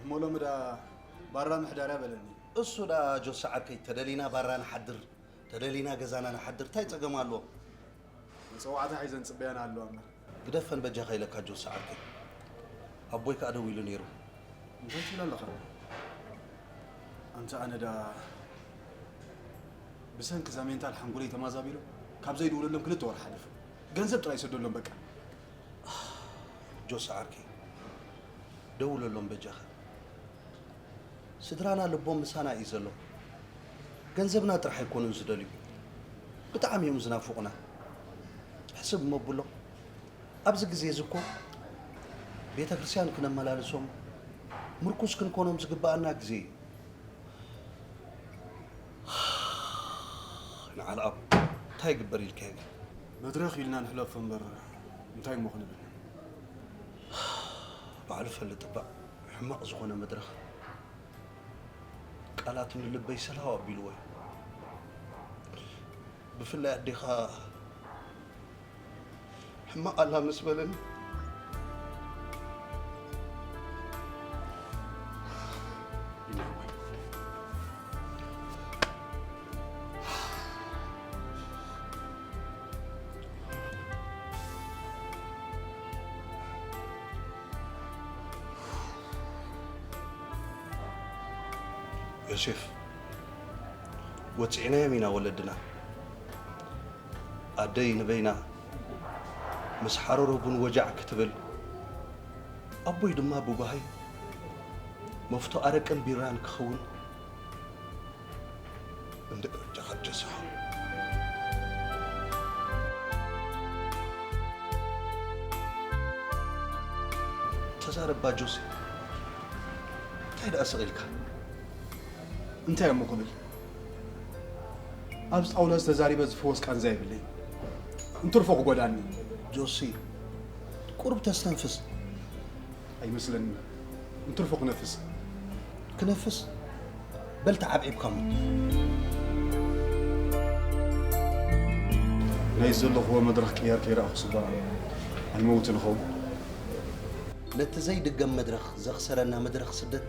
እሞ ሎሚ ዳ ባራ ምሕዳርያ በለኒ። እሱ ዳ ጆሲ ዓርከይ፣ ተደሊና ባራ ንሓድር፣ ተደሊና ገዛና ንሓድር፣ እንታይ ጸገም ኣለዎ? መጸዋዕታ ሒዘን ጽበያና ኣለዋ እምበር። ግደፈን በጃኻ ኢለካ ጆሲ ዓርከይ። ኣቦይ ከኣ ደዊሉ ነይሩ። እንታይ ትብል ኣለኻ? ኣንታ ኣነ ደኣ ብሰንኪ እዛ ሜንታል ሓንጎለይ ተማዛቢሉ ካብ ዘይድውለሎም ክልተ ወርሒ ሓሊፉ። ገንዘብ ጥራይ ይሰደሎም በቃ። ጆሲ ዓርከይ፣ ደውለሎም በጃኻ። ስድራና ልቦም ምሳና እዩ ዘሎ። ገንዘብና ጥራሕ ኣይኮኑን ዝደልዩ። ብጣዕሚ እዮም ዝናፍቑና። ሕስብ እሞ ኣብሎ። ኣብዚ ግዜ እዚ እኮ ቤተ ክርስቲያን ክነመላልሶም ምርኩስ ክንኮኖም ዝግብኣና ግዜ እዩ። ንዓል ኣብ እንታይ ይግበር ኢልካዮ ግን? መድረኽ ኢልና ንሕለፎ እምበር እንታይ እሞ ክንብል? ባዕሉ ፈልጥ እባ ሕማቕ ዝኾነ መድረኽ። ቃላቱ ንልበይ ሰላው ኣቢልዎ እዩ። ብፍላይ ኣዴኻ ሕማቕ ኣላ ምስ በለኒ። ዮሴፍ፣ ወጺዕናዮም ኢና ወለድና። ኣደይ ንበይና ምስ ሓረሮ ቡን ወጃዕ ክትብል፣ ኣቦይ ድማ ብጓሂ መፍቶ ኣረቅን ቢራን ክኸውን እንደ ጃኻ ጀስሖ። ተዛረባ ጆሲ፣ እንታይ ደኣ ስቕ ኢልካ? እንታይ እሞ ክብል? ኣብዚ ጣውላ ዝተዛሪበ ዝፍወስ ቃንዛ የብለይ። እንትርፎ ክጎዳኒ። ጆሲ፣ ቁሩብ ተስተንፍስ። ኣይመስለኒ። እንትርፎ ክነፍስ። ክነፍስ? በል ተዓብዒብካ እሞ። ናይ ዘለኽዎ መድረኽ ቅያር ከይረኣኹ ስባ ኣይመውትን እኸውን። ነቲ ዘይድገም መድረኽ ዘኽሰረና መድረኽ ስደት።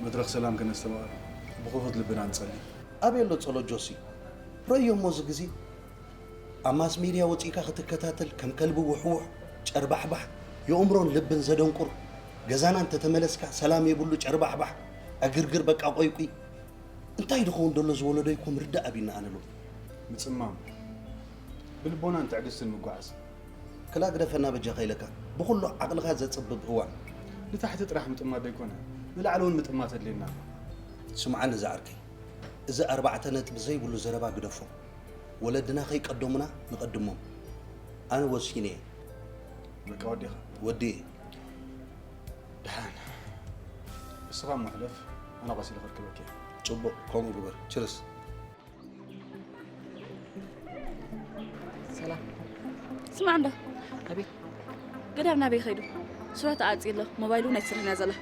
መድረኽ ሰላም ከነስተማቕር ብኽፉት ልብና ንጸሊ። ኣበይ ኣሎ ጸሎት ጆሲ? ረእዮ እሞ እዚ ግዜ ኣብ ማስ ሜድያ ወጺእካ ክትከታተል ከም ከልቢ ውሕውሕ፣ ጨርባሕባሕ፣ የእምሮን ልብን ዘደንቁር፣ ገዛና እንተተመለስካ ሰላም የብሉ ጨርባሕባሕ፣ ዕግርግር በቃ ቆይቁይ። እንታይ ድኸውን ደሎ ዝወለዶ ይኮም ርዳእ ኣቢና ኣነ ሎሚ። ምጽማም፣ ብልቦናን ትዕግስትን ምጓዓዝ። ክላ ግደፈና በጃኻ ኢለካ፣ ብኹሉ ዓቕልኻ ዘጽብብ እዋን። ንታሕቲ ጥራሕ ምጥማት ደይኮነ፣ ንላዕሊ እውን ምጥማት ኣድልየና ኣሎ። ስምዓኒ ዝዓርከይ፣ እዚ ኣርባዕተ ነጥቢ ዘይብሉ ዘረባ ግደፎ። ወለድና ከይቀደሙና ንቐድሞም። ኣነ ወሲነ እየ። በቃ ወዲኻ? ወዲየ። ደሓን። እስኻ እሞ ሕለፍ፣ ኣነ ቀስ ኢለ ከርክበኪ እየ። ጽቡቕ፣ ከምኡ ግበር። ችርስ። ሰላም። ስማዕ እንዶ። ኣቤት። ገዳም ናበይ ከይዱ? ስራ ተዓጽዩ ኣሎ። ሞባይሉ እውን ኣይትሰርሕን እያ ዘላ።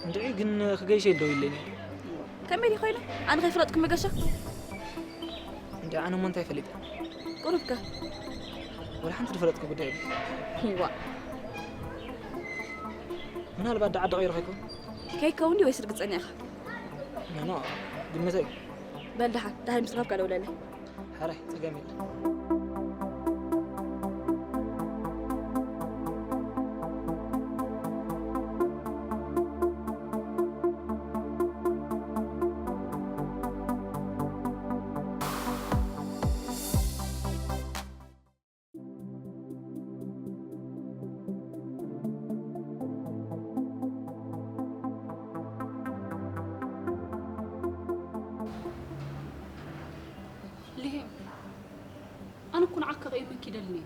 እንድዒ ግን ክገይሸ ኢለ ደው ኢለ ነይረ። ከመይ ድዩ ኮይኑ? ኣነ ከይፈለጥኩ መገሻ? እንድዒ ኣነ እሞ እንታይ ፈሊጠ? ቁሩብከ? ወላ ሓንቲ ዝፈለጥኩ ጉዳይ የለን። ዋእ። ምናልባት ደኣ ዓዲ ቀይሩ ከይከውን? ከይከውን ድዩ ወይስ ርግጸኛ ኢኻ? ኖ፣ ኖ፣ ግምተይ። በል ደሓን፣ ደሃይ ምስ ረኸብካ ደውለለይ። ሓራይ፣ ጸገም የለን። ልሄም፣ ኣነ እኮ ንዓካ ቀይመኪ ይደልን እየ።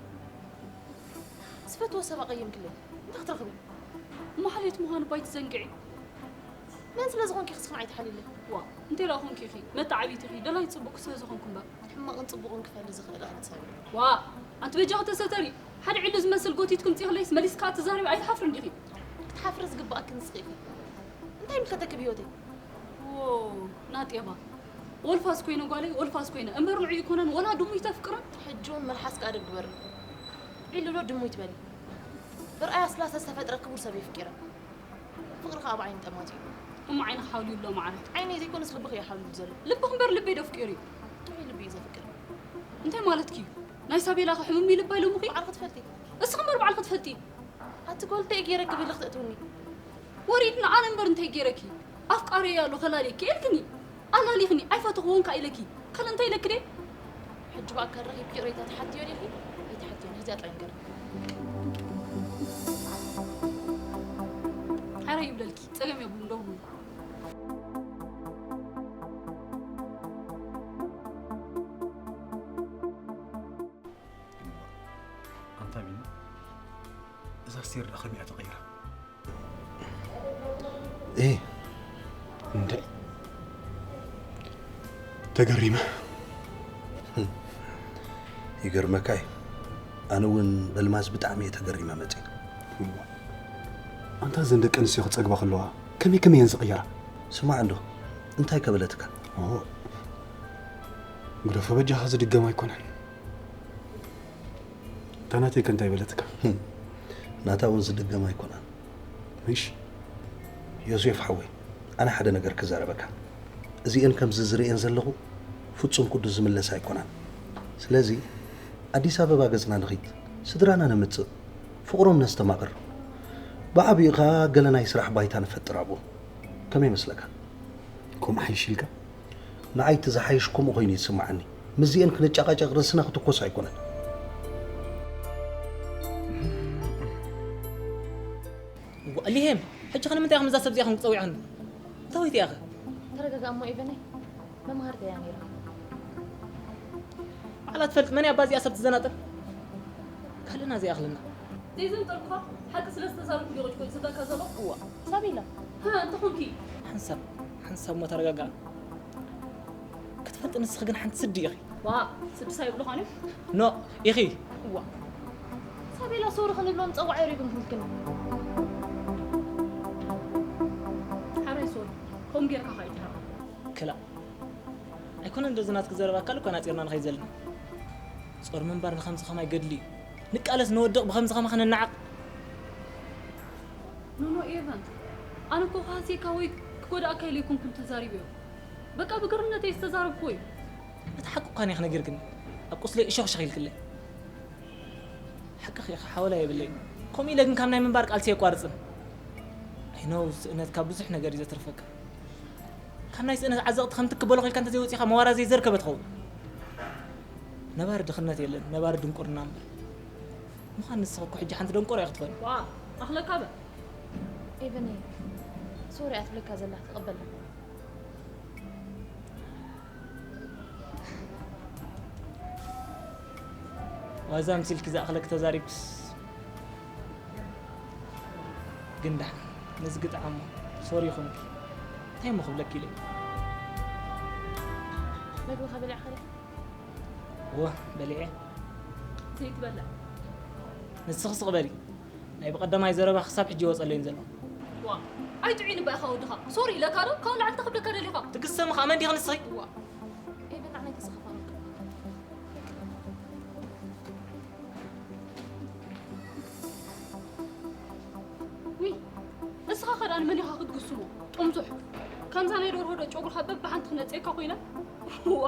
ዝፈትዎ ሰብ ኣቐይምክለይ፣ እንታይ ክትረኽቢ? ማህሌት ምዃኑ ባይ ትዘንግዒ። መን ስለ ዝኾንኪ ክስኽን ኣይትሓልይለይ። ዋ፣ እንታይ ደኣ ኮንኪ ኢኺ? መተዓብይቲ ኢኺ፣ ደላዪት ጽቡቕ ስለ ዝኾንኩ እምበር። ሕማቕን ጽቡቕን ክፈሊ ዝኽእል ኣንሳብ። ዋ፣ ኣንቲ በጃኺ ተሰተሪ። ሓደ ዒሉ ዝመስል ጎቲት ክምጽእ ከለይስ መሊስካ ትዛረቢ ኣይትሓፍርን ዲኺ? ክትሓፍሪ ዝግባኣኪ ንስኺ ኢኺ። እንታይ ይምልከተኪ ብህይወተይ? ዎ፣ ናጤባ። ወልፋስ ኮይነ ጓለይ፣ ወልፋስ ኮይነ እምበር ንዑ ይኮነን ወላ ድሙ ይተፍቅረን። ሕጂ እውን መልሓስካ ኣደብ ግበርኒ። ዒሉ ዶ ድሙ ይትበሊ። ብርኣያ ስላሰ ዝተፈጥረ ክቡር ሰብ የፍቂረ። ፍቕሪ ከኣ ብዓይኒ ጠማት እዩ። እሞ ዓይንኺ ሓውልዩ ኣሎ ማዕረ። ዓይነይ ዘይኮነስ ልብኺ እዩ ሓውልዩ ዘሎ። ልብኺ እምበር ልበይ ዶ ኣፍቂሩ እዩ? ጥዑይ ልቢ እዩ ዘፍቅር። እንታይ ማለትኪ እዩ? ናይ ሳቤላ ከ ሕሙም እዩ ልባ ኢሎምኺ? ባዕልኺ ትፈልጢ። እስኺ እምበር ባዕልኺ ትፈልጢ። ኣቲ ጓል እንታይ ገይረ ክብልኽ ተእትውኒ? ወሪድና ኣነ እምበር እንታይ ገይረኪ? ኣፍቃሪየ ኣሎ ከላልየኪ ኢልክኒ። ኣላሊኽኒ ኣይፈተኽዎን ከኣ ኢለኪ። ካልእ እንታይ ኢለኪ ድየ? ሕጂ ብኣካል ረኺብኪ ይቕሬታ ትሓትዮ ዲኺ? ኣይትሓትዮን። እዚኣ ጥራይ ንገር። ሓራይ ይብለልኪ። ጸገም የብሉን ደውሉ። ኣንታ ቢኒ፣ እዛ ኣስቴር ደኣ ከመይ እያ ተቐይራ? እ እንደ ተገሪመ። ይገርመካ እዩ። ኣነ እውን በልማዝ ብጣዕሚ እየ ተገሪመ መፅእ። ኣንታ እዘን ደቂ ኣንስትዮ ክፀግባ ከለዋ ከመይ ከመይ እየን ዝቕየራ? ስማዕ እንዶ እንታይ ከበለትካ? ግደፎ በጃኻ ዝድገም ኣይኮነን። እታ ናተይ ከ እንታይ በለትካ? ናታ እውን ዝድገም ኣይኮነን። ምሽ ዮሴፍ ሓወይ፣ ኣነ ሓደ ነገር ክዛረበካ። እዚኤን ከምዚ ዝርእየን ዘለኹ ፍጹም ቅዱስ ዝምለስ ኣይኮናን። ስለዚ ኣዲስ ኣበባ ገጽና ንኺድ፣ ስድራና ነምጽእ፣ ፍቕሮም ነስተማቕር። ብዓቢኡ ኸኣ ገለ ናይ ስራሕ ባይታ ንፈጥር ኣብኡ። ከመይ ይመስለካ? ከምኡ ሓይሽ ኢልካ? ንዓይ እቲ ዝሓይሽ ከምኡ ኮይኑ እዩ ዝስምዓኒ። ምስዚኤን ክንጨቓጨቕ ርእስና ክትኮስ ኣይኮነን። ዋእ ሊሄም፣ ሕጂ ከ ንምንታይ ኢኹም እዛ ሰብ እዚኣ ክንክጸዊዖን? እንታይ ወይት ኢያኸ? ተረጋጋእ እሞ ኤቨነይ፣ መምሃርተይ እያ ነይራ። ባዕላ ትፈልጥ መን እያ ባዚኣ ሰብ ትዘናጥር? ካልእና ዘይኣኽልና። ዘይዘንጠልኩኻ ሓቂ ስለ ዝተዛረብኩ ድዩ ቁጭ ዝብለካ ዘሎ? እዋ፣ ሳቤላ። ሃ፣ እንተኾንኪ። ሓንሳብ፣ ሓንሳብ እሞ ተረጋጋእ። ክትፈልጢ ንስኺ ግን ሓንቲ ስዲ ኢኺ። ዋእ፣ ስድስ ኣይብሉኻን እዮም። ኖእ፣ ኢኺ። እዋ። ሳቤላ ሶሪ ክንብሎም ጸዋዕ የሪጉም ክንክን። ሓራይ ሶሪ፣ ከምኡ ጌርካ ኸኣ ይትረፍ። ክላእ። ኣይኮነን ዶ እዚ ናትኪ ዘረባ ኣካል እኳ ናጺርና ንኸይድ ዘለና። ጾር ምንባር ንኸምዚ ኸማይ ገድሊ እዩ። ንቃለስ ንወድቕ ብኸምዚ ኸማኻ ንነዓቕ። ኖኖ ኤቨን፣ ኣነ እኮ ክሃስየካ ወይ ክጎድኣካ ኢለ ኣይኮንኩን ተዛሪበዮ። በቃ ብግርነት እየ ዝተዛረብክዎ እዩ። እቲ ሓቂ እኳ እኔ ክነጊርክኒ ኣብ ቁስለይ እሾኽሾኽ ኢልክለይ። ሓቅኺ ኢኺ ሓወላ የብለይን። ከምኡ ኢለ ግን ካብ ናይ ምንባር ቃልሲ ኣየቋርጽን። I know ስእነት ካብ ብዙሕ ነገር እዩ ዘትርፈካ። ካብ ናይ ስእነት ዓዘቕቲ ከም ትኪ በሎኽ ኢልካ እንተዘይወጺእካ መዋራ ዘይዘርከበ ትኸውን። ነባሪ ድኽነት የለን ነባሪ ድንቁርና እምበር። ምዃን ንስኺ እኮ ሕጂ ሓንቲ ደንቆሮ ኢኺ ትኾኒ። ዋእ ኣኽለካ በል። ኤቨነይ ሶሪ እያ ትብለካ ዘላ ተቐበላ። ዋዛ ምሲልኪ ዝኣኽለኪ ተዛሪብክስ። ግን ደሓን ነዚ ግጥዓሞ ሶሪ ይኹንኪ። እንታይ እሞ ክብለኪ ኢለ። መግብኻ በሊዕኻ ዲኻ? እወ በሊዐ። ዘይትበልዕ። ንስኺ ስቕ በሊ። ናይ ብቐዳማይ ዘረባ ክሳብ ሕጂ ይወጸለይን ዘሎ። ዋ ኣይጥዑይን እባ ኢኻ ወድኻ። ሶሪ ኢለካ ዶ ካብኡ ላዕሊ እንታይ ክብለካ ደሊኻ? ትግሰሚ ከኣ መን ዲኺ ንስኺ? ዋ ኤቨን ንዓይ ተሰኽፋ። ውይ ንስኻ ከ ደኣ ንመን ኢኻ ክትግስሞ? ጥምዙሕ። ከምዛ ናይ ደርሆ ዶ ጨጉርኻ በብሓንቲ ክነጽየካ ኮይነ? ዋ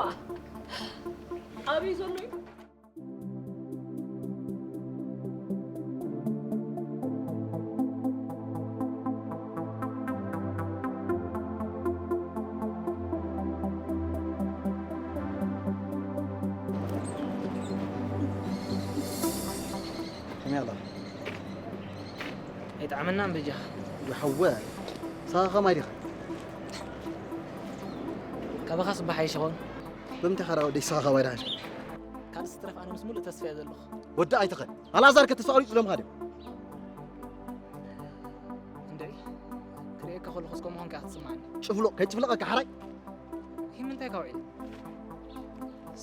ኣበይ ዘሎ እዩ? ከመይ ኣላ? ኣይጠዓመናን በጃኻ። ይሓወ ሳኻ ከማይ ዲኻ? ካባኻ ጽባሕ ኣይሽኾን። ብምንታይ ኻራ ወደይ ሳኻ ከማይ ዲኻ? ካልእ ስትረፍ ኣነ ምስ ሙሉእ ተስፋ እየ ዘለኹ። ወዲ ኣይትኸድ ኣልኣዛር ከ ተስፋ ቁሪጹ ኢሎምኻ ድዮም? እንድዒ ክርእየካ ከለኹስ ከምኡ ኾንካ ክትስምዓኒ። ጭፍሎ ከይጭፍለቐካ ሓራይ። ይህ ምንታይ ካብ ዒል?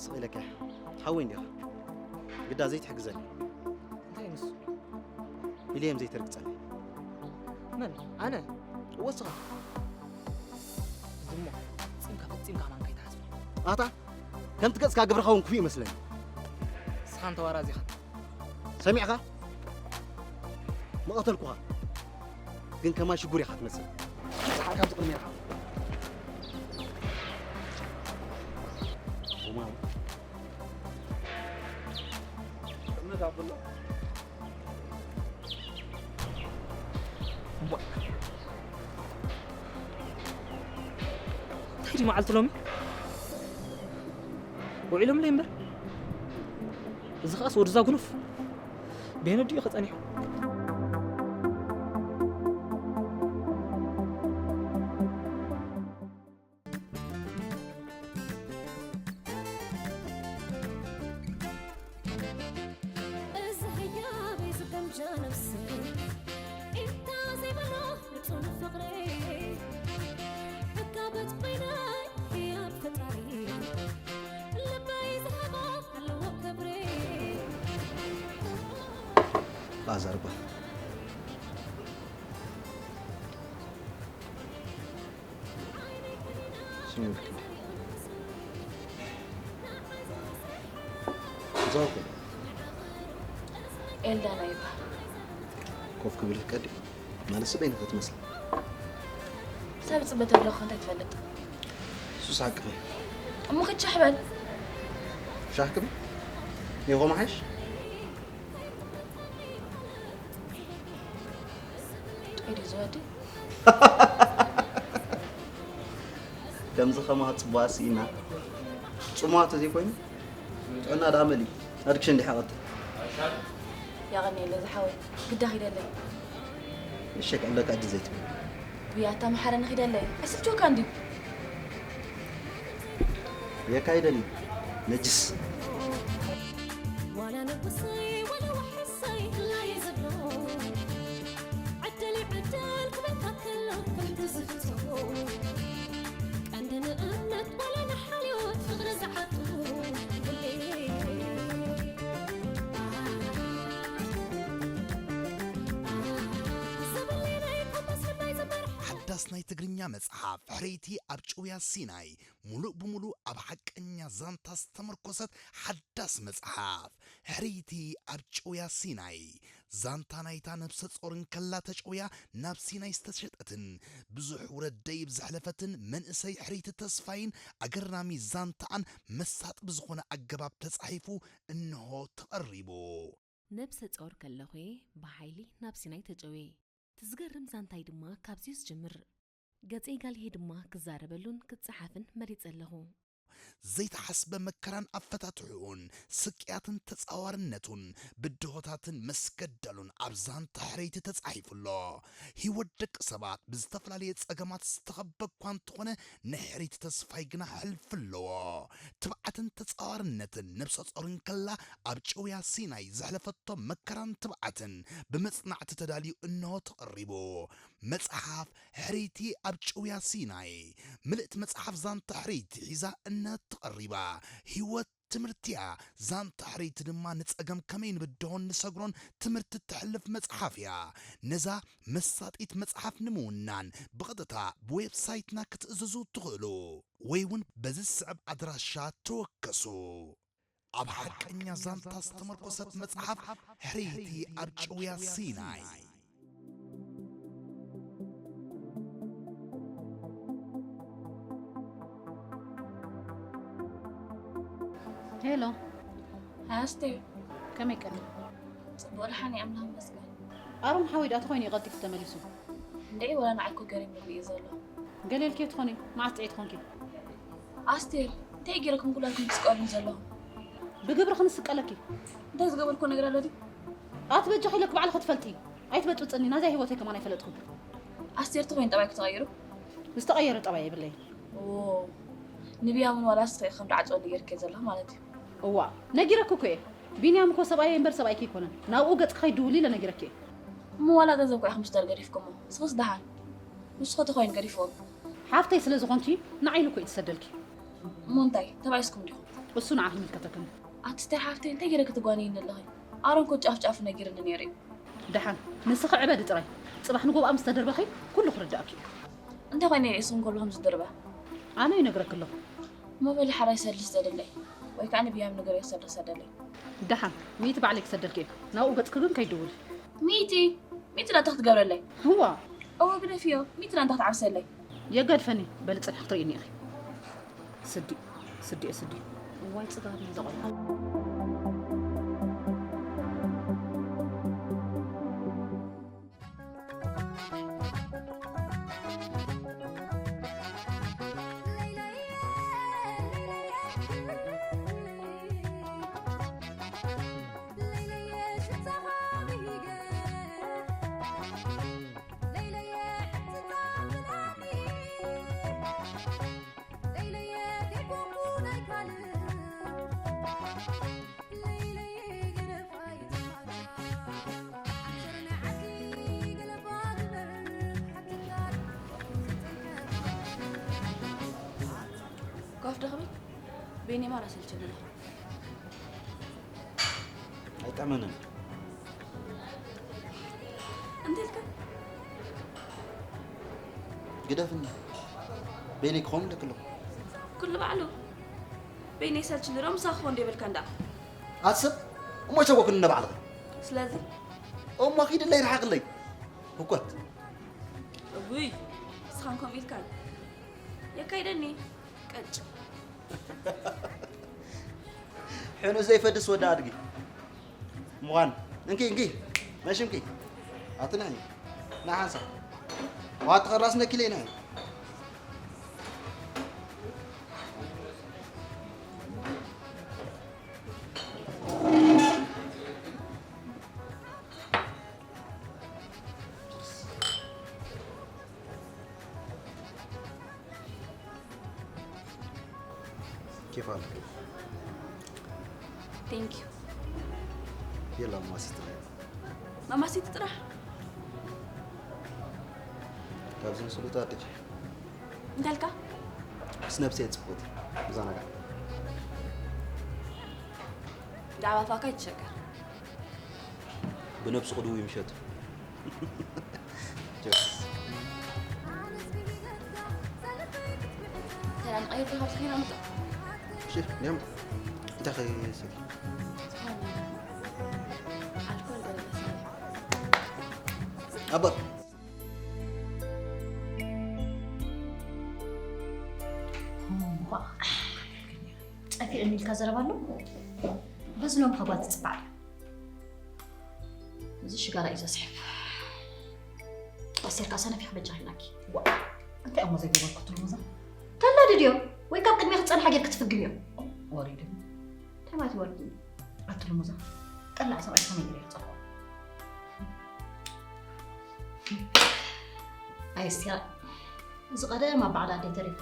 ስቕ ኢለካ ሓወይ እንዲኻ ግዳ ዘይትሕግዘኒ። እንታይ ንሱ? ሚልየም ዘይተርግጸኒ። መን ኣነ? ወስኻ ዝሞ ጺምካ ፈጺምካ ማን ከይትሓስብ። ኣታ ከምቲ ገጽካ ግብርኻ እውን ክፉእ ይመስለኒ። ንስኻ እንተ ዋራዚ ኢኻ። ሰሚዕኻ? ምቐተልኩኻ። ግን ከማይ ሽጉር ኢኻ ትመስል። ንስኻ ካብዚ ቅድሜኻ። ሮማዊ። እምቧእ። እንታይ ድዩ መዓልቲ ሎሚ? ውዒሎምለይ እምበር። እዚ ኸኣስ ወድዛ ጉኑፍ። ቤነዲዮ ኸጸኒሑ። እዚ ህያበይ ዝገምጃ ነፍሰይ፣ ኢንታ ዘይበሎ ንጹህ ፍቕረይ፣ ዕጋበት ኮይናይ ህያብ ፈጣሪ፣ ልበይ ዝሃቦ ኣለዎ ክብሪ። ላዛር ባ። ስሚልኪ። ዛኩ። ኤልዳና ይበሃል። ኮፍ ክብል ቀዲ ማለት ስበይን ክትመስል። ሰብ ጽበት ኣለኹ እንታይ ትፈልጥ? ሱስ ሓቅኺ። እሞ ክትሻሕ በል። ሻሕ ክብል? ይኾም ሓሽ? ጥዑይ ድዩ ዝወዲ? ከምዚ ከማኻ ጽቡቓት ስኢና። ጽሙዋ ተዘይኮይኑ ጥዕና ደኣ መሊኡ። ኣድክሽ እንዲሕ ኣቐትል። የቐንየለይ ዝሓወይ። ግዳ ኺደለይ። እሺ፣ ቀለካ እጅ ዘይትብል። ውይ ኣታ መሓረኒ ኺደለይ። ኣይስልችወካን ድዩ? የካይደኒ ነጅስ። ዋላ ንጉሰይ ዋላ ዋሕሰይ ክላይ ዝብሎ፣ ዕድል ዕድል ክበልካ ከሎ ከምቲ ዝፍቶ፣ ቀንዲ ንእምነት ዋላ ንሓልዮት ፍቕሪ ዝዓቱ፣ ብሌ ዘበሌ ናይ ኮምፓስ ልባይ ዘበርሕ ሓዳስ ናይ ትግርኛ መጽሓፍ ሕርይቲ ኣብ ጭውያ ሲናይ፣ ሙሉእ ብሙሉእ ኣብ ሓቀኛ ዛንታ ዝተመርኮሰት ሓዳስ መጽሓፍ፣ ሕርይቲ ኣብ ጭውያ ሲናይ። ዛንታ ናይታ ነብሰ ጾር እንከላ ተጨውያ ናብ ሲናይ ዝተሸጠትን፣ ብዙሕ ውረድ ደይብ ዘሕለፈትን መንእሰይ ሕርይቲ ተስፋይን ኣገራሚ ዛንታኣን መሳጢ ብዝኾነ ኣገባብ ተጻሒፉ እንሆ ተቐሪቡ። ነብሰ ጾር ከለኹ'የ ብሓይሊ ናብ ሲናይ ተጨውየ። እቲ ዝገርም ዛንታይ ድማ ካብዚ'ዩ ዝጅምር። ገጸይ ጋልሄ ድማ ክዛረበሉን ክጸሓፍን መሪጸ ኣለኹ። ዘይተሓስበ መከራን ኣፈታትሕኡን፣ ስቅያትን ተጻዋርነቱን፣ ብድሆታትን መስገደሉን ኣብ ዛንታ ሕርይቲ ተጻሒፉ ኣሎ። ህይወት ደቂ ሰባት ብዝተፈላለየ ጸገማት ዝተኸበ እኳ እንተኾነ፣ ናይ ሕርይቲ ተስፋይ ግና ሕልፊ ኣለዎ። ትብዓትን ተጻዋርነትን ነብሰ ጾር እንከላ ኣብ ጭውያ ሲናይ ዘሕለፈቶ መከራን ትብዓትን ብመጽናዕቲ ተዳልዩ እንሆ ተቐሪቡ። መጽሓፍ ሕርይቲ ኣብ ጭውያ ሲናይ። ምልእቲ መጽሓፍ ዛንታ ሕርይቲ ሒዛ እንሆ ተቐሪባ። ህይወት ትምህርቲ እያ። ዛንታ ሕርይቲ ድማ ንጸገም ከመይ ንብድሆን ንሰግሮን ትምህርቲ እተሕልፍ መጽሓፍ እያ። ነዛ መሳጢት መጽሓፍ ንምውናን ብቐጥታ ብዌብሳይትና ክትእዝዙ ትኽእሉ ወይ እውን በዚ ዝስዕብ ኣድራሻ ተወከሱ። ኣብ ሓቀኛ ዛንታ ዝተመርኮሰት መጽሓፍ ሕርይቲ ኣብ ጭውያ ሲናይ። ሄሎ። ሃይ ኣስቴር። ከመይ ቀኒ? ጽቡቕ፣ ደሓን እየ፣ ኣምላኽ ይመስገን። ኣሮን ሓወይ ደኣ ተኾይኑ እዩ ቀልጢፉ ተመሊሱ። እንድዒ፣ ወላ ንዓይ እኮ ገሪሙኒ እዩ ዘሎ። ገሌልኪ ትኾኒ፣ መዓስ ጥዕይቲ ኮንኪ? ኣስቴር፣ እንታይ ገይረኩም ኩላትኩም ትስቀሉኒ ዘለኹም? ብግብሪ ክንስቀለኪ። እንታይ ዝገበርኩ ነገር ኣሎ ድዩ? ኣቲ በጃኺ ኢለኪ ባዕልኺ ትፈልጢ። ኣይትበጥብጥኒ፣ ናዛ ህይወተይ ከማን ኣይፈለጥኩን። ኣስቴር፣ ተኾይኑ ጠባይኪ ተቐይሩ? ዝተቐየረ ጠባይ የብለይን። ኦ፣ ንቢያምን ዋላ ንስኺ ኢኺ ከም ድዓጽወኒ ጌርኪ ዘለኹ ማለት እዩ። እዋ፣ ነጊረኪ እኮ እየ። ቢንያም እኮ ሰብኣየይ እምበር ሰብኣይኪ ኣይኮነን። ናብኡ ገጽኪ ከይድውሊ ኢለ ነጊረኪ እየ። እሞ ዋላ ገንዘብ እኮ ኢኹም ሽደር ገዲፍኩሞ። ንስኽስ ደሓን። ንስኺ ተኾይኑ ገዲፍዎ። ሓፍተይ ስለ ዝኾንኪ ንዓይ ኢሉ እኮ እዩ ዝሰደልኪ። እሞ እንታይ፣ ተባኢስኩም ዲኹም? እሱ ንዓኺ ይምልከተክን። ኣቲ ስቴር ሓፍተይ፣ እንታይ ገይረ ክትጓንይኒ ኣለኺ? ኣሮን እኮ ጫፍ ጫፍ ነጊርኒ ነይሩ እዩ። ደሓን፣ ንስኺ ዕበዲ ጥራይ። ጽባሕ ንጎብኣ ምስ ተደርበኺ ኩሉ ክርድኣኪ እዩ። እንታይ ኮይነ እየ እሱ እንከሎ ከም ዝድርበ? ኣነ ይነግረኪ ኣለኹ። እሞ በሊ ሓራይ ሰድሊ ስደደለይ፣ ወይ ከዓ ንብያም ንገር ክሰዶ ክሰደለይ። ደሓን፣ ሚእቲ ባዕለይ ክሰደልኪ እየ። ናብኡ ገጽኪ ግን ከይድውል። ሚእቲ? ሚእቲ ዳታ ክትገብረለይ? እዋ። እወ ግደፍዮ፣ ሚእቲ ዳታ ክትዓብሰለይ። የጋድፈኒ፣ በሊ ጽንሒ ክትርእይኒ ኢኺ። ስዲ፣ ስዲ፣ ስዲ። እዋይ ጽጋብ እዩ ዘቆልዓ። ጓፍ ደኽሚ በይኔ ማራ ሰልችኒ ኣለኹ። ኣይጠመንን። እንታይ ኢልካ? ግደፍኒ። በይነይ ክኸውን ኢለኪ ኣለኹ። ኩሉ ባዕሉ በይነይ ሰልችኒ ዶ ምሳኺ ክኾን ዶ ይብልካ እንዳ። ኣስብ እሞ ሸጎክኒ ነባዕልኺ። ስለዚ እሞ ኪድለይ ርሓቕለይ። ህኮት። እውይ፣ ንስኻን ከምኡ ኢልካን። የካይደኒ። ቀጭ። ሕኑ ዘይፈድስ ወዲ ኣድጊ ምዃን። እንኪ፣ እንኪ፣ መሽምኪ። ኣቲ ንዒ፣ ንሓንሳ። ዋት ኸራስ ነኪለይ ንዒ። كيف حالك؟ Thank you. يلا ماما ستري. ማማ ሲቲ ጥራሕ። ካብዚ ንስሉት ኣደች። እንታይ ኢልካ? ምስ ነብሰይ ጽቡት። ብዛናጋ። ዳዕባ ፋካ ይትሸገር። ብነብሱ ቅድው ይምሸት። ጆስ። ሰላም፣ ቀይር ተኻብቲ ከይና ምጣ። እሺ፣ ኒያም። እንታይ ኸይሰቲ? ዝኾነ ኣልኮል ገለ መሰለኝ። ኣባ። እምቧ። ጠፊእኒ ኢልካ ዘረባ ኣሎ? በዚ ሎሚ ጓል ትጽባዕ እያ። እዚ ሽጋራ እዩ ዘስሕብ። ኣስቴር ከኣ ሰነፍ ኢኺ በጃኺ ኢልናኪ። ዋ፣ እንታይ እሞ ዘይገበርኩ ትብሉ እዛ? ተላዲ ድዮ? ወይ ካብ ቅድሚያ ክትጸንሓ ጌርኪ ትፍግምዮ? ወሪዱ። እንታይ ማለት እዩ ወሪዱ? ኣትሉ ሙዛ። ጠላዕ ሰብኣይ ከመይ ገይረ ይጸልኦ? ኣይ ኣስቴር፣ እዚ ቀደም ኣብ በዓል ኣደይ ተሪፉ።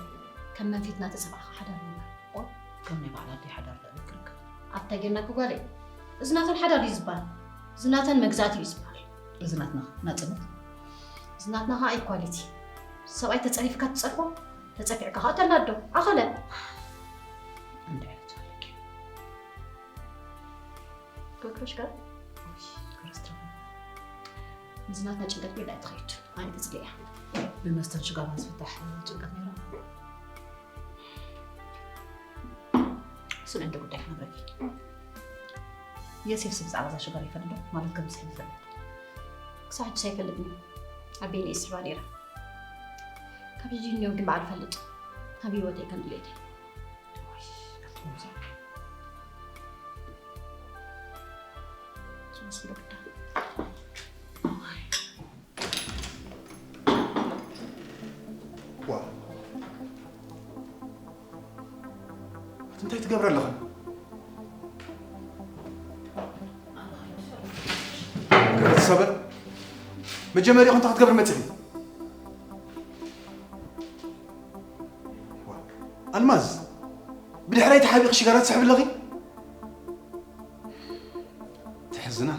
ከም መንፊት እናተጸባእኻ ሓዳር ምንባር። ኦ፣ ከም ናይ በዓል ኣደይ ሓዳር ልዕሊ ክርክር። ኣታ ጌርናኪ ጓለይ፣ እዚ ናተን ሓዳር ድዩ ዝበሃል? እዚ ናተን መግዛእቲ እዩ ዝበሃል። እዚ ናትና ናጽነት። እዚ ናትና ኸኣ ኢኳሊቲ። ሰብኣይ ተጸሪፍካ ትጸርፎ፣ ተጸፊዕካ ኸኣ ተላዶ። ኣኸለ። እንታይ ዓይነት ኣለኪ? ክረክረሽ ጋር? ክረስትረፍ። እዚ ናትና ጭንቀት ቤላ ትኸይድ። ኣነ ትጽልያ። ብመስተን ሽጋራን ዝፍታሕ ጭንቀት ነይሩ። ስለ እንደ ጉዳይ ክነግረኪ። የሴፍ ስብ ብዛዕባ እዛ ሽጋራ ይፈልጥ ዶ? ማለት ከም ዝሕል ይፈልጥ? ክሳብ ሕጂ ኣይፈልጥን እዩ። ኣቤኒ ይስሕባ ነይራ። ካብ ሕጂ ንዮም ግን በዓል ፈልጥ። ኣብ ህይወተይ ከም ድሌተይ። ዝመስሉ ጉዳይ። ዋ። ኣቲ እንታይ ትገብሪ ኣለኽን? ክትሰበር? መጀመርያ እንታይ ክትገብሪ መጺኺ? ዋ። ኣልማዝ፣ ብድሕረይ ተሓቢእኺ ሽጋራ ትስሕቢ ኣለኺ? ተሕዝና።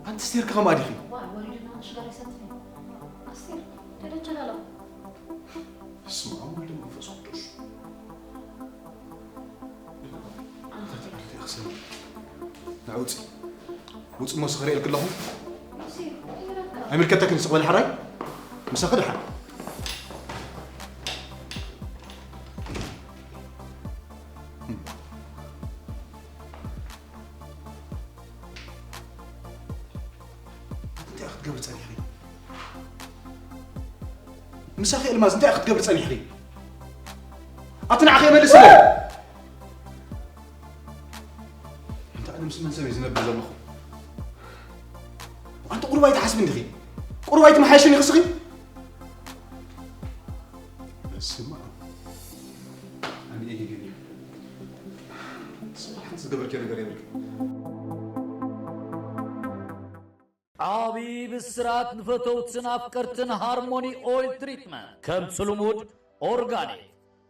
ኣንቲ ስቴር ከ ከምኣ ዲኺ? ዋ፣ ወሪድና ሽጋራ ይሰትይ። ኣስቴር፣ ተደቸላላ። በስመ ኣብ ወወልድ ወመንፈስ ቅዱስ። ኣንተ ትላል። ንዓ ውፂ። ውፂ እሞ ስኽሪ ኢልክ ኣለኹ። ኣስቴር፣ ኣይምልከተክን ስቕ በል ሓራይ። ምሳኺ ደሓን። ጸኒሕኺ? ምሳኺ ኤልማዝ እንታይ ክትገብሪ ጸኒሕኺ? ኣቲ ንዓኺ የመልስለይ። ኣንታ ኣነ ምስ መን ሰብ እየ ዝነብር ዘለኹ? ኣንቲ ቁሩብ ኣይትሓስብን ዲኺ? ቁሩብ ኣይትመሓየሽን ኢኺ እስኺ? በስመ ኣብ። ኣነ እየ ገበኛ። ጽባሕ ሓንቲ ዝገበርክዮ ነገር የብልክን። ዓቢ ብስራት ንፈተውትን ኣፍቀርትን ሃርሞኒ ኦይል ትሪትመንት። ከምቲ ልሙድ ኦርጋኒክ፣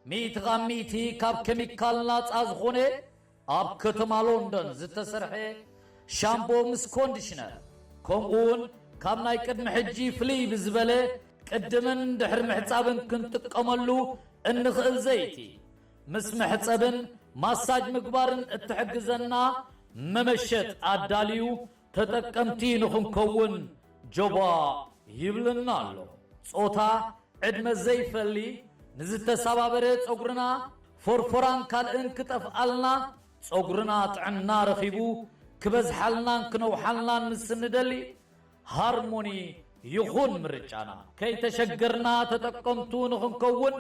ሚእቲ ካብ ሚእቲ ካብ ኬሚካል ናጻ ዝኾነ ኣብ ከተማ ሎንዶን ዝተሰርሐ ሻምፖ ምስ ኮንዲሽነር፣ ከምኡ እውን ካብ ናይ ቅድሚ ሕጂ ፍልይ ብዝበለ ቅድምን ድሕሪ ምሕጻብን ክንጥቀመሉ እንኽእል ዘይቲ፣ ምስ መሕጸብን ማሳጅ ምግባርን እትሕግዘና መመሸጥ ኣዳልዩ ተጠቀምቲ ንኽንከውን ጆባ ይብለና ኣሎ። ጾታ፣ ዕድመ ዘይፈሊ፣ ንዝተሰባበረ ጸጉርና፣ ፎርፎራን ካልእን ክጠፍኣልና፣ ጸጉርና ጥዕና ረኺቡ ክበዝሓልናን ክነውሓልናን ምስ እንደሊ፣ ሃርሞኒ ይኹን ምርጫና። ከይተሸገርና ተጠቀምቱ ንኽንከውን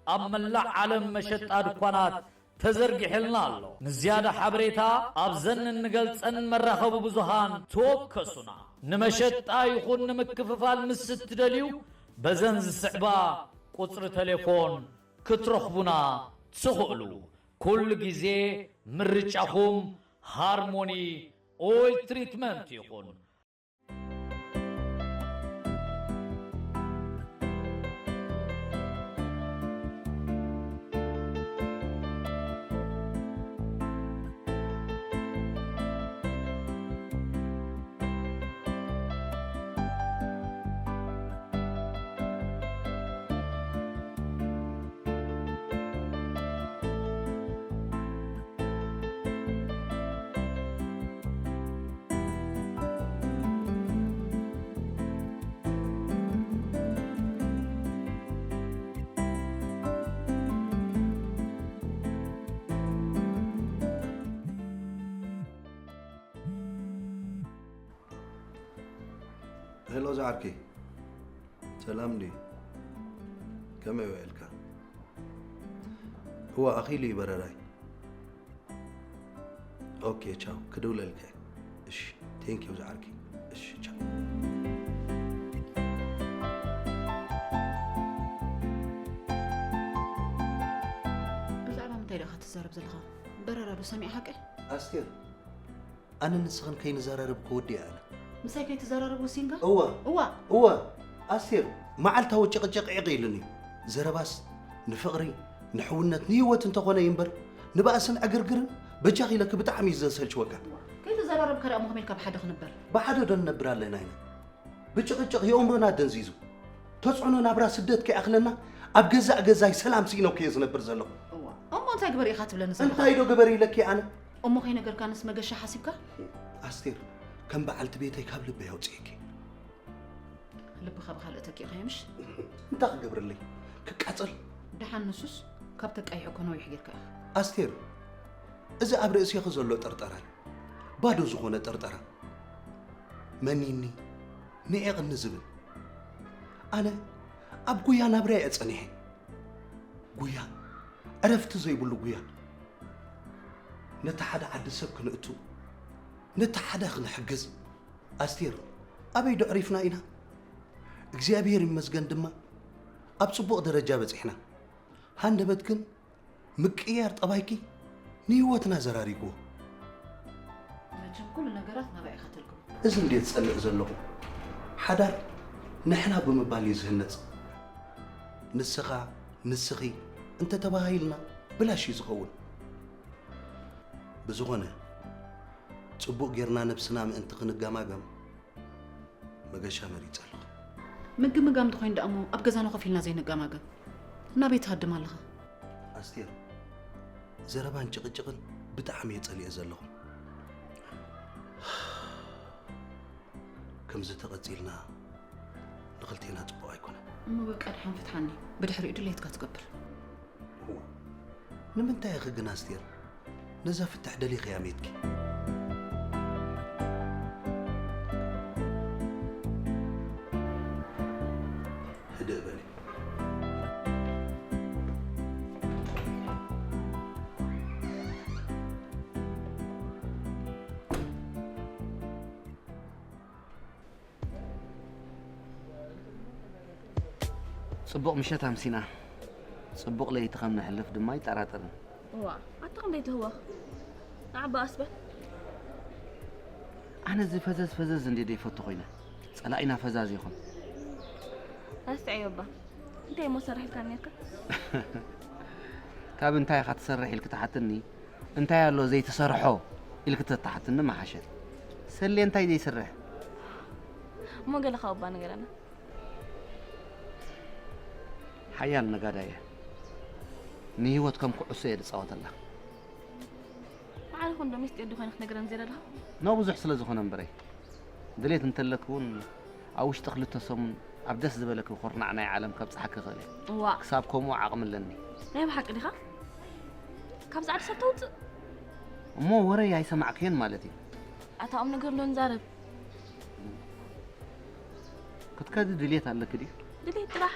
ኣብ መላእ ዓለም መሸጣ ድኳናት ተዘርጊሕልና ኣሎ። ንዝያዳ ሓበሬታ ኣብዘን እንገልጸን መራኸቢ ብዙሃን ተወከሱና። ንመሸጣ ይኹን ንምክፍፋል ምስ እትደልዩ በዘን ዝስዕባ ቁጽሪ ቴሌፎን ክትረኽቡና ትኽእሉ። ኩሉ ግዜ ምርጫኹም ሃርሞኒ ኦይል ትሪትመንት ይኹን። ሄሎ ዝዓርከይ፣ ሰላም ድዩ? ከመይ ውዒልካ? እዋ፣ ኣኺሉ እዩ በረራይ። ኦኬ፣ ቻው፣ ክድውለልካ እየ። እሺ፣ ቴንክ ዩ ዝዓርከይ። እሺ፣ ቻው። ብዛዕባ ምንታይ ዲኻ ትዛረብ ዘለኻ? በረራ ዶ ሰሚዕካ ቀ? ኣስቴር፣ ኣነ ንስኽን ከይንዘራረብ ክወዲ እየ ኣነ። ምሳይ ከይትዘራረብ ወሲንካ? እወ። እዋ። እወ። ኣስቴር፣ መዓልታዊ ጭቕጭቕ ዒቕ ኢሉኒ። ዘረባስ ንፍቕሪ፣ ንሕውነት፣ ንህይወት እንተኾነ እዩ እምበር፣ ንባእስን ዕግርግርን በጃኺ ኢለኪ ብጣዕሚ እዩ ዘሰልችወካ። ከይተዘራረብካ ደኣ እሞ ከመይ ኢልካ ብሓደ ክንበር? ብሓደ ዶ ንነብር ኣለና ኢና? ብጭቕጭቕ የእምሮና ደንዚዙ። ተጽዕኖ ናብራ ስደት ከይኣኽለና ኣብ ገዛእ ገዛይ ሰላም ስኢነኩ እየ ዝነብር ዘለኹ። እዋ። እሞ እንታይ ግበር ኢኻ ትብለኒ ዘለኻ? እንታይ ዶ ግበር ኢለኪ ኣነ? እሞ ከይነገርካንስ መገሻ ሓሲብካ? ኣስቴር፣ ከም በዓልቲ ቤተይ ካብ ልበይ ኣውፅኤኪ። ልብኻ ብኻልእ ተኪእኻዮ ምሽ? እንታይ ክገብረለይ? ክቃጸል? ደሓን ንሱስ ካብ ተቃይሖ እኮ ነዊሕ ጌርካ ኢኻ። ኣስቴር፣ እዚ ኣብ ርእሴኺ ዘሎ ጥርጠራ እዩ። ባዶ ዝኾነ ጥርጠራ። መኒኒ፣ ንዒቕኒ ዝብል። ኣነ ኣብ ጉያ ናብራ እየ ጸኒሐ። ጉያ፣ ዕረፍቲ ዘይብሉ ጉያ። ነቲ ሓደ ዓዲ ሰብ ክንእቱ፣ ነቲ ሓደ ክንሕግዝ። ኣስቴር፣ ኣበይ ዶ ዕሪፍና ኢና? እግዚኣብሔር ይመስገን ድማ ኣብ ጽቡቕ ደረጃ በጺሕና። ሃንደበት ግን ምቅይያር ጠባይኪ ንህይወትና ዘራሪግዎ። መቸም ኩሉ ነገራት ናባይ ኢኻ ተልግቦ። እዚ እንድየ ዝጸልእ ዘለኹ። ሓዳር ንሕና ብምባል እዩ ዝህነጽ። ንስኻ፣ ንስኺ እንተተባሃሂልና ብላሽ እዩ ዝኸውን። ብዝኾነ፣ ጽቡቕ ጌርና ነብስና ምእንቲ ክንገማገም መገሻ መሪጸ ኣለኹ። ምግምጋም እንተኾይኑ ደኣ እሞ ኣብ ገዛና ኮፍ ኢልና ዘይንገማገም? ናበይ ትሃድም ኣለኻ? ኣስቴር፣ ዘረባን ጭቕጭቕን ብጣዕሚ እየ ጸሊኤ ዘለኹ። ከምዚ ተቐጺልና ንኽልቴና ጽቡቕ ኣይኮነን። እሞ በቃ ድሓን ፍትሓኒ፣ ብድሕሪኡ ድሌትካ ትገብር። እዋ፣ ንምንታይ ኢኺ ግን ኣስቴር ነዛ ፍትሕ ደሊኽያ ሜትኪ? ጽቡቕ ምሸት ኣምሲና፣ ጽቡቕ ለይቲ ከም ነሕልፍ ድማ ኣይጠራጠርን። እዋ ኣታ ክንደይ ትህወኽ ንዓባ ኣስበ ኣነ እዚ ፈዘዝ ፈዘዝ እንዲ ዘይፈቱ ኮይነ። ጸላኢና ፈዛዝ ይኹን። ኣስተዕዮ እባ እንታይ እሞ ሰራሕ ኢልካ ነርካ ካብ እንታይ ኢኻ ትሰርሕ ኢልክ ትሓትኒ እንታይ ኣሎ ዘይትሰርሖ ኢልክ ተትሓትኒ መሓሸት። ሰሌ እንታይ ዘይስርሕ እሞ ገለ ካብ እባ ነገረና ሓያል ነጋዳየ ንህይወት ከም ኩዕሶ እየ ዝፃወተላ መዓልኹ እንዶ ሚስጢር ድኾይነ ክትነግረን ዘለ ኣለኻ ኖ ብዙሕ ስለ ዝኾነ እምበረይ ድሌት እንተለክ እውን ኣብ ውሽጢ ክልተ ሰሙን ኣብ ደስ ዝበለክ ኩርናዕ ናይ ዓለም ከብፅሓክ ይኽእል እየ ዋ ክሳብ ከምኡ ዓቕሚ ኣለኒ ናይ ብሓቂ ዲኻ ካብ ፃዕዲ ሰብ ተውፅእ እሞ ወረይ ኣይሰማዕክዮን ማለት እዩ ኣታ ቁም ነገር ዶ ንዛረብ ክትከዲ ድሌት ኣለክ ድዩ ድሌት ጥራሕ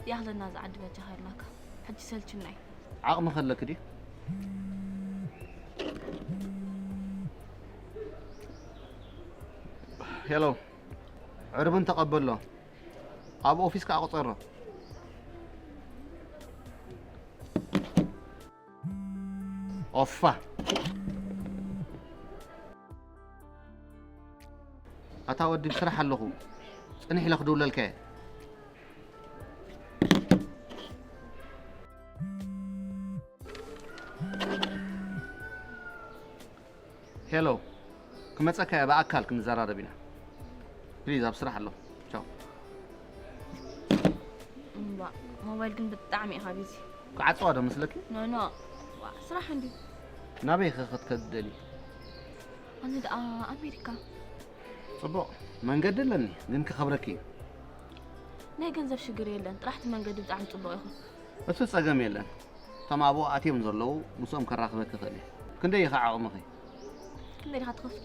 ይኣኽለና እዚ ዓዲ በጃኻ ኢልናካ ሕጂ ሰልችናይ ዓቕሚ ከለክ ድዩ ሄሎ ዕርብን ተቐበሎ ኣብ ኦፊስ ከዓ ቁፀሮ ኦፋ ኣታ ወዲ ብስራሕ ኣለኹ ፅንሕ ኢለ ክድውለልካ እየ ሄሎ ክመፀካ እየ ብኣካል ክንዘራረብ ኢና ፕሊዝ ኣብ ስራሕ ኣለኹ ቻው እምባ ሞባይል ግን ብጣዕሚ ኢኻ ቢዚ ክዓፀዋ ዶ መስለኪ ኖ ኖ ዋ፣ ስራሕ እንዲ ናበይ ኸ ክትከዲ ደሊ ኣነ ደኣ ኣሜሪካ ፅቡቕ መንገዲ ኣለኒ ግን ክኸብረኪ እዩ ናይ ገንዘብ ሽግር የለን ጥራሕቲ መንገዲ ብጣዕሚ ፅቡቕ ይኹን እሱ ፀገም የለን እቶም ኣብኡ ኣትዮም ዘለዉ ምስኦም ከራኽበኪ ይኽእል እየ ክንደይ ኢኻ ዓቕምኺ ክንደይ ዲኻ ትኸፍል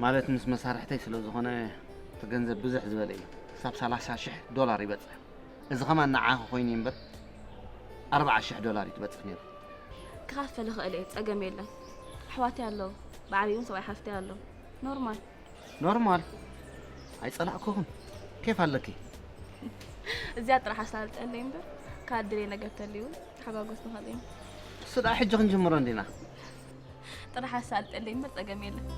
ማለት ምስ መሳርሕተይ ስለ ዝኾነ እቲ ገንዘብ ብዝሕ ዝበለ እዩ ክሳብ ሰላሳ ሽሕ ዶላር ይበፅሕ እዚ ኸማን ንዓኺ ኮይኑ እዩ እምበር ኣርባዓ ሽሕ ዶላር እዩ ትበፅሕ ነይሩ ክኻፈል ይኽእል እየ ፀገም የለን ኣሕዋተይ ኣለዉ ብዓብይውን ሰብኣይ ሓፍተይ ኣለዉ ኖርማል ኖርማል ኣይፀላእኩኹን ኬፍ ኣለኪ እዚኣ ጥራሕ ኣሳልጠለይ እምበር ካልእ ድሌ ነገር ተልዩ ተሓጓጎስ ንኽእል ኢና እሱ ደኣ ሕጂ ክንጅምሮ እንዲና ጥራሕ ኣሳልጠለይ እምበር ፀገም የለን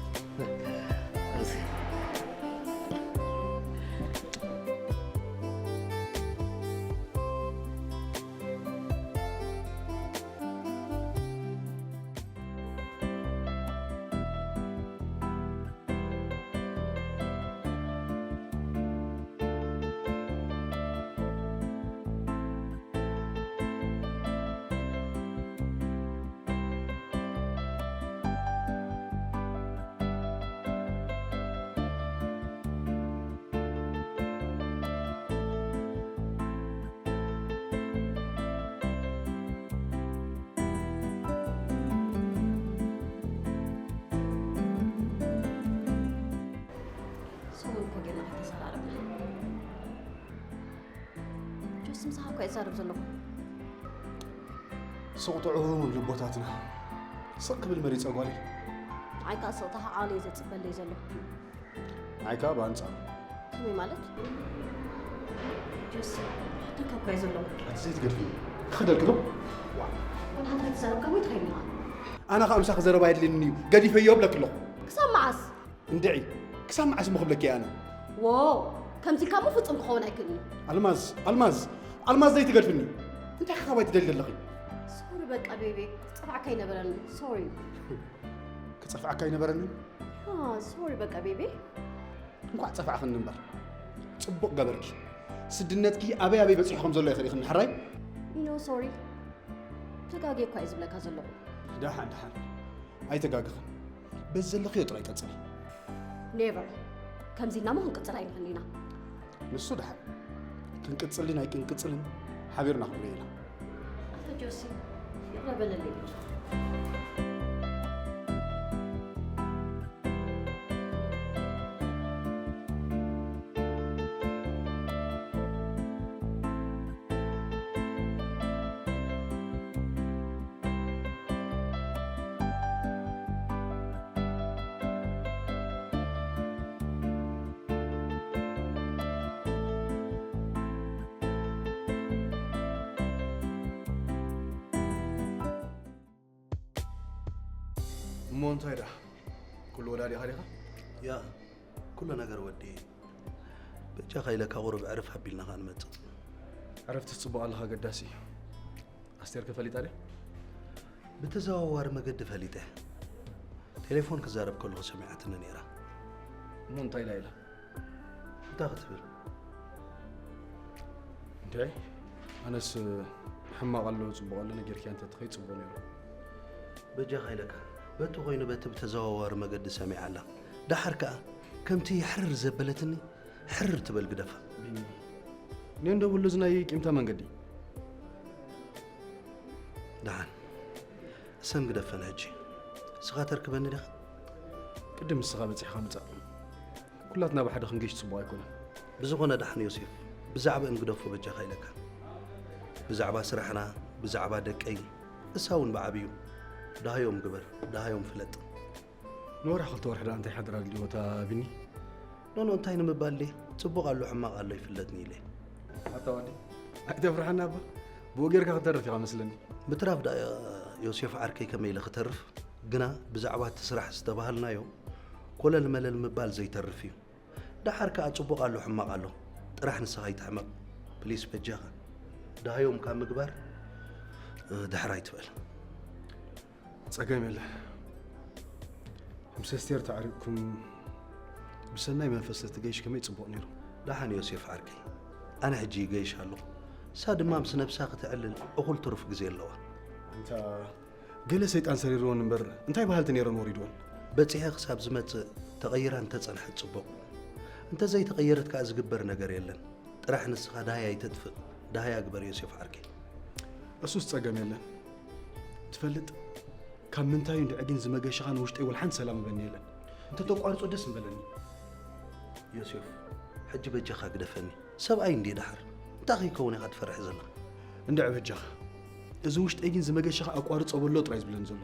ሰሙን እኮ ጌና ከይተዘራረብና ጆስ ምሳኻ እኮ እየ ዝዛረብ ዘለኹ ሱቕ ጥዑም ይብል ኣቦታትና ስቕ ክብል መሪጸ ጓለይ ኣይ ከዓ ስቕታኻ ዓቕሊ እየ ዘፅበለይ ዘለኹ ኣይ ከዓ ብኣንጻሩ ከመይ ማለት ጆስ ሕተካ እኮ እየ ዘለኹ ኣቲ ዘይትገድፊ ክኽደልኪ ዶ ወላ ሓንቲ ከይተዛረብካ ወይ ትኸይኒ ኢኻ ኣነ ከዓ ምሳኺ ዘረባ የድልየኒ እዩ ገዲፈዮ እብለኪ ኣለኹ ክሳብ መዓስ እንድዒ ክሳብ መዓስ እሞ ክብለኪ እየ ኣነ ዎ ከምዚ ኢልካ እሞ ፍጹም ክኸውን ኣይክእልን እዩ ኣልማዝ ኣልማዝ ኣልማዝ ዘይትገድፍኒ እንታይ ካባይ ትደሊ ዘለኺ ሶሪ በቃ ቤቤ ክጸፍዓካ ኣይነበረኒ ሶሪ ክጸፍዓካ ኣይነበረኒ ሶሪ በቃ ቤቤ እንኳዕ ጸፋዕኽኒ እምበር ጽቡቕ ገበርኪ ስድነትኪ ኣበይ ኣበይ በጺሑ ከም ዘሎ እየ ፈሊኽኒ ሕራይ ኖ ሶሪ ተጋጌ እኳ እየ ዝብለካ ዘለኹ ደሓን ደሓን ኣይተጋግኽን በዚ ዘለኽዮ ጥራይ ቀጽሊ ኔቨር ከምዚ ኢልናሞ ክንቅጽል ኣይንኽእልን ኢና ንሱ ደሓን ክንቅጽልን ኣይክንቅጽልን ሓቢርና ክንሪኦ ኢና ኣቶ ጆሲ ይቕረ በለለይ እሞ እንታይ ደኣ? ኩሉ ወዳዲኻ ዲኻ? ያ፣ ኩሉ ነገር ወዲኤ። በጃኻ ኢለካ ቁሩብ ዕርፍ ኣቢልና ኸኣ ንመጽእ። ዕረፍቲ ጽቡቕ ኣለኻ፣ ኣገዳሲ እዩ። ኣስቴር ከ ፈሊጣ ድያ? ብተዘዋዋሪ መገዲ ፈሊጠ። ቴሌፎን ክዛረብ ከለኹ ሰሚዓትኒ ነይራ። እሞ እንታይ ኢላ ኢላ? እንታይ ክትብል? እንተ ኣነስ ሕማቕ ኣሎ ጽቡቕ ኣሎ ነጊርክያ እንተ ትኸይድ ጽቡቕ ነይሩ። በጃኻ ኢለካ፣ በቲ ኮይኑ በቲ ብተዘዋዋሪ መገዲ ሰሚዓ ኣላ። ደሓር ከኣ ከምቲ ሕርር ዘበለትኒ ሕርር ትበል ግደፋ። ቢኒ፣ እኔ እንደው ሁሉ ዝናይ ቂምታ መንገዲ። ደሓን፣ እሰን ግደፈን ሕጂ። እስኻ ተርክበኒ ዲኻ? ቅድም ንስኻ በጺሕካ ምጻእ። ኩላትና ብሓደ ክንገሽ ጽቡቕ ኣይኮነን። ብዝኾነ ደሓን ዮሴፍ፣ ብዛዕባእን ግደፎ በጃኻ ኢለካ። ብዛዕባ ስራሕና፣ ብዛዕባ ደቀይ፣ እሳ እውን ብዓብዩ። ደሃዮም ግበር፣ ደሃዮም ፍለጥ። ንወርሒ ክልተ ወርሒ ደኣ እንታይ ሓደራ ኣድልይዎ እታ ቢኒ? ኖኖ፣ እንታይ ንምባል ድየ? ጽቡቕ ኣሎ ሕማቕ ኣሎ ይፍለጥኒ ኢለ። ኣታ ወዲ፣ ኣይተፍርሓና እባ። ብኡ ጌርካ ክተርፍ ኢኻ መስለኒ። ምትራፍ ደኣ ዮሴፍ ዓርከይ ከመይ ኢለ ክተርፍ? ግና ብዛዕባ እቲ ስራሕ ዝተባህልናዮ ኮለል መለል ምባል ዘይተርፍ እዩ። ደሓር ከኣ ጽቡቕ ኣሎ ሕማቕ ኣሎ። ጥራሕ ንስኻ ኣይትሕመቕ። ፕሊስ በጃኻ። ደሃዮም ካብ ምግባር፣ እ፣ ድሕር ኣይትበል። ጸገም የለ። ምስ ኣስቴር ተዓሪቕኩም ብሰናይ መንፈስ ተትገይሽ ከመይ ጽቡቕ ነይሩ። ደሓን ዮሴፍ ዓርከይ፣ ኣነ ሕጂ ይገይሽ ኣለኹ። እሳ ድማ ምስ ነብሳ ክትዕልል እኹል ትሩፍ ግዜ ኣለዋ። ኣንታ ገለ ሰይጣን ሰሪርወን እምበር እንታይ በሃልቲ ነይረን ወሪድወን። በጺሐ ክሳብ ዝመጽእ ተቐይራ እንተጸንሐት ጽቡቕ። እንተዘይተቐየረት ከኣ ዝግበር ነገር የለን። ጥራሕ ንስኻ ደሃይ ኣይተጥፍእ። ደሃያ ግበር ዮሴፍ ዓርከይ። እሱስ ጸገም የለን። ትፈልጥ፣ ካብ ምንታዩ እንድዒ ግን ዝመገሸኻ ንውሽጠይ ወላ ሓንቲ ሰላም እበኒ የለን። እንተተቋርጾ ደስ ምበለኒ። ዮሴፍ፣ ሕጂ በጃኻ ግደፈኒ። ሰብኣይ እንድየ ደሓር። እንታይ ከይከውን ኢኻ ትፈርሕ ዘለኻ? እንድዒ በጃኻ። እዚ ውሽጠይ ግን ዝመገሸኻ ኣቋርጾ በሎ ጥራይ ዝብለኒ ዘሎ።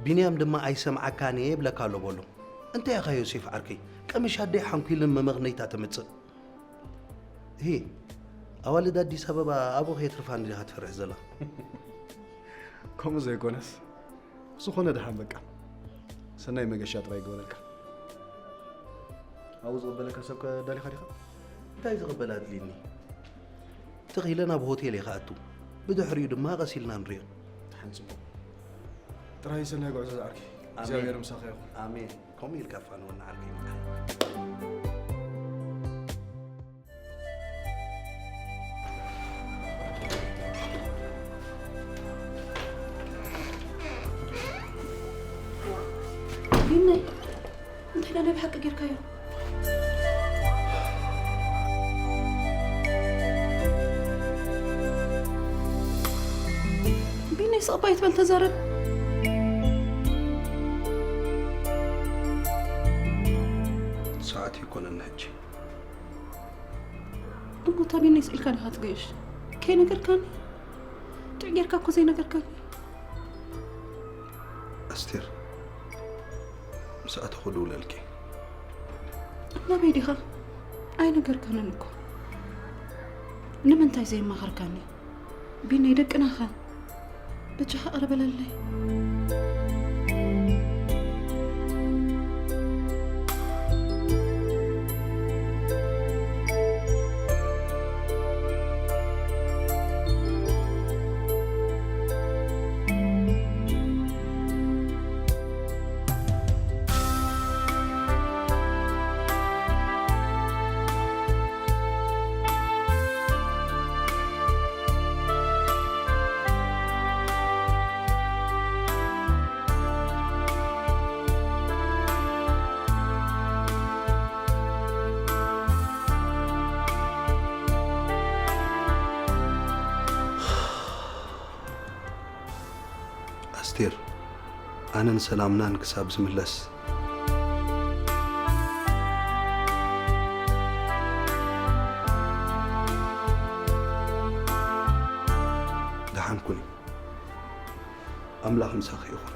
ቢንያም ድማ ኣይሰምዓካን እየ ይብለካ ኣሎ በሎ። እንታይ ኢኻ ዮሴፍ ዓርከይ? ቀምሽ ኣደይ ሓንኲልን መመኽነይታ ተምጽእ። ሂ፣ ኣዋልድ ኣዲስ ኣበባ ኣብኡ ከየትርፋ እንዲኻ ትፈርሕ ዘላ? ከምኡ ዘይኮነስ፣ ዝኾነ ደሓን በቃ። ሰናይ መገሻ ጥራይ ይግበረልካ። ኣብኡ ዝቕበለካ ሰብ ከ ኣዳሊኻ ዲኻ? እንታይ ዝቕበል ኣድልይኒ? ትኽ ኢለ ናብ ሆቴል እየ ክኣቱ። ብድሕሪኡ ድማ ቀስ ኢልና ንሪኦ። ደሓን ጽቡቕ። ጥራይ ሰናይ ጉዕዞ ዝዓርከይ። ኣሜን። እግዚኣብሔር ምሳኻ ይኹን። ኣሜን። ከምኡ ኢልካ ፋንወና ዓርከይ መዓረይ። ቢነይ፣ እንታይ ደኣ ናይ ብሓቂ ጌርካዮ? ቢነይ፣ ስቕ እባ ኣይትበል፣ ተዛረብ። ሰዓት ኣይኮነን ሕጂ። እሞ ታቢነይ ስኢልካ ዲኻ ትገይሽ? ከይነገርካኒ? ጥዑይ ጌርካ እኮ ዘይነገርካኒ። ኣስቴር፣ ምስ ኣተኹ ድውለልኪ። ናበይ ዲኻ? ኣይነገርካንን እኮ። ንምንታይ ዘይማኸርካኒ? ቢነይ ደቅናኸ? በጃኻ ቅረ በለለይ። ኣስቴር፣ ኣነን ሰላምናን ክሳብ ዝምለስ። ደሓን ኩኒ። ኣምላኽ ምሳኺ ይኹን።